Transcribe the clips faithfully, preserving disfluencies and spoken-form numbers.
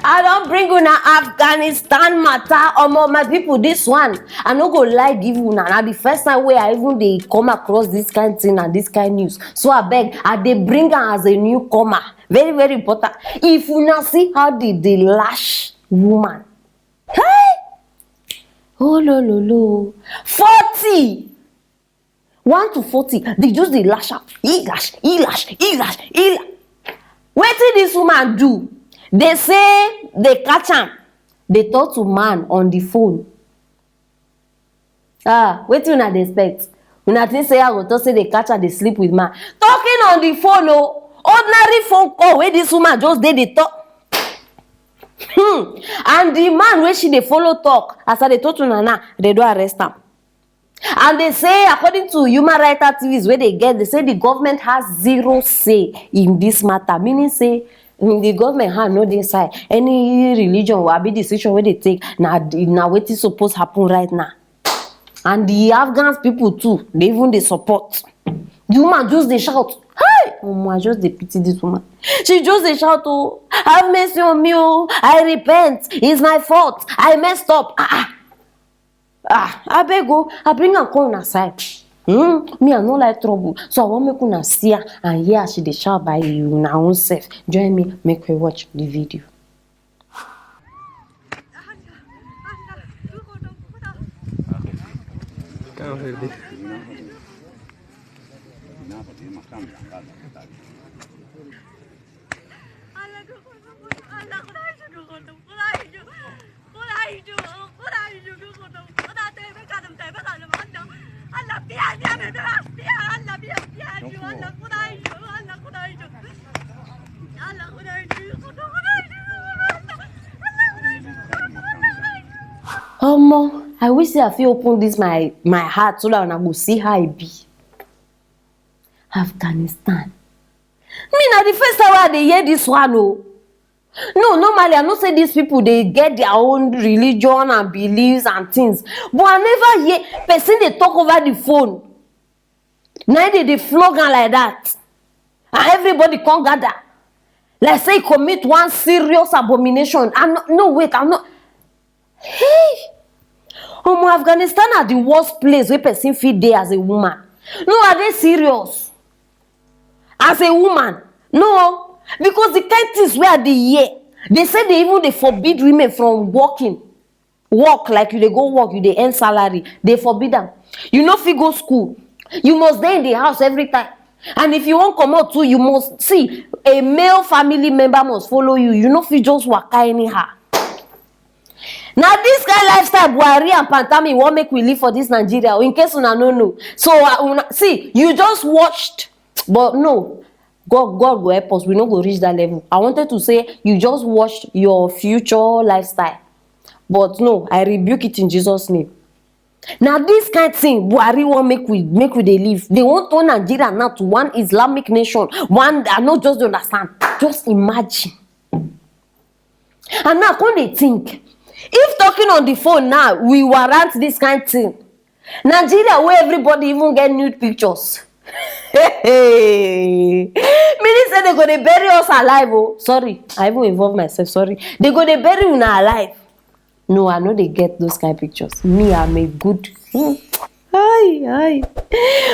I don bring una Afghanistan matter. Omo, my people, this one, I no go lie give una. Na the first time wey I even dey come across this kind thing and this kind news. So abeg, I dey bring am as a newcomer. Very, very important. If una see how they dey lash woman, hey! Oh, lo, lo, lo. Forty! One to forty, they just dey lash am. He lash, he lash, he lash, he lash. Wetin this woman do? They say they catch am. They talk to man on the phone. Ah, wetin una dey expect? Una think say I go talk say they catch am, they sleep with man? Talking on the phone, oh, ordinary phone call wey this woman just dey dey talk. Hmm. And the man wey she dey follow talk, as I dey talk to una now, they don arrest am. And they say, according to human rights activists wey they get, they say the government has zero say in this matter, meaning say, mm, the government hand no dey inside. Any religion wey be decision wey they take, na, na wetin suppose happen right now. And the Afghans people too, they even dey support. The woman just dey shout, "Hey!" Omo, I just dey pity this woman. She just dey shout, "Oh, have mercy on me, oh, I repent. It's my fault. I messed up." Ah, ah. Ah, abeg o, I bring am come una side. Hmm? Me, I no like trouble. So I wan make una see her and hear as she dey shout by una own self. Join me, make we watch the video. Omo, I wish say I fit open this my, my heart so that una go see how e be. Afghanistan. Me, na the first time wey I dey hear this one o. No, normally, I know say these people, they get their own religion and beliefs and things. But I never hear person dey talk over the phone. Na they dey flog am like that. And everybody come gather. Like say he commit one serious abomination. I'm not, no, wait, I'm not. Hey! Omo, Afghanistan na the worst place wey person fit dey as a woman. No, are they serious? As a woman, no. Because the kind things wey I dey hear, they say they even dey forbid women from working. Work, like you dey go work, you dey earn salary, they forbid am. You no fit go school. You must dey in the house every time. And if you wan comot too, you must see a male family member must follow you. You no fit just waka anyhow. Na this kind lifestyle Buhari and Pantami wan make we live for this Nigeria, in case una no know. So, uh, una, see, you just watched, but no, God, God go help us. We no go reach that level. I wanted to say you just watched your future lifestyle, but no, I rebuke it in Jesus' name. Na this kind thing Buhari wan make we, make we dey live. They wan turn Nigeria now to one Islamic nation. One, I no just dey understand. Just imagine. And now, come dey think, if talking on the phone now we warrant this kind thing, Nigeria, where everybody even get nude pictures. Meaning say they go dey bury us alive. Oh, sorry, I even involve myself. Sorry, they go dey bury una alive. No, I no dey get those kind pictures. Me, I'm a good. Hmm. Hi, hi.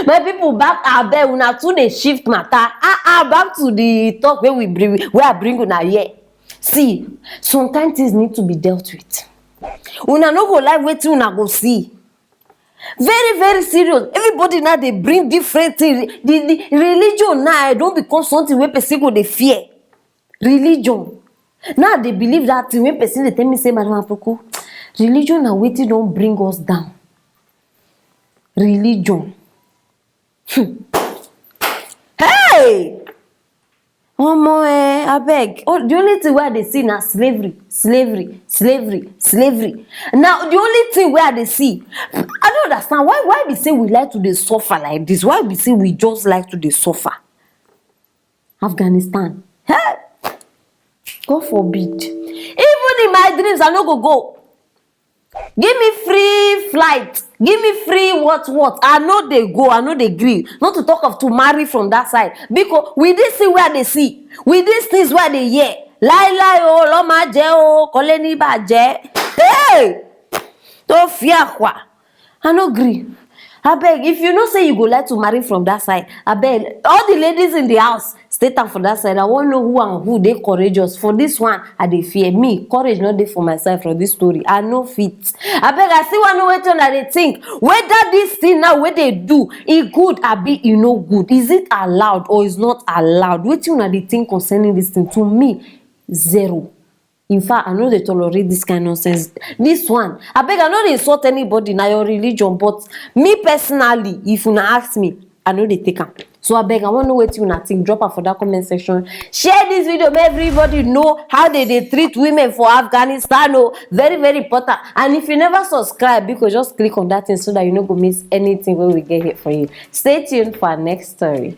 My people, back, abeg, una too dey shift matter. Ah, ah, back to the talk wey we bring, wey I bring una here. See, some kind things need to be dealt with. Una no go like wetin una go see. Very, very serious. Everybody now dey bring different thing. The, the religion now, e don become something wey person go dey fear. Religion. Now they believe that thing. When person dey tell me say, "Madam Apuku, religion na wetin don bring us down." Religion. Hmm. Hey! Omo, eh, abeg. Oh, the only thing wey I dey see na slavery, slavery, slavery, slavery. Now, the only thing wey I dey see, I don't understand why, why we say we like to dey suffer like this. Why we say we just like to dey suffer? Afghanistan. Hey! God forbid. Even in my dreams, I no go go. Give me free flight. Give me free what, what. I no dey go. I no dey gree. Not to talk of to marry from that side. Because with this thing wey I dey see, with these things wey I dey hear, Láíláí o, ló máa jẹ́ o, kò lè ní bàjẹ́. Hey! Tó fi àkwà. I no gree. Abeg, if you know say you go like to marry from that side, abeg, all the ladies in the house, stay down for that side. I wan know who and who dey courageous. For this one, I dey fear. Me, courage no dey for my side for this story. I no fit. Abeg, I still wan know wetin una dey think. Whether this thing now wey dey do, e good abi e no good? Is it allowed or is not allowed? Wetin una dey think concerning this thing? To me, zero. In fact, I no dey tolerate this kind nonsense. This one, abeg, I no dey insult anybody, na your religion, but me personally, if una ask me, I no dey take am. So abeg, I wan know wetin una think. Drop am for that comment section. Share this video, make everybody know how they dey treat women for Afghanistan o. Very, very important. And if you never subscribe, you go just click on that thing so that you no go miss anything wey we get here for you. Stay tuned for our next story.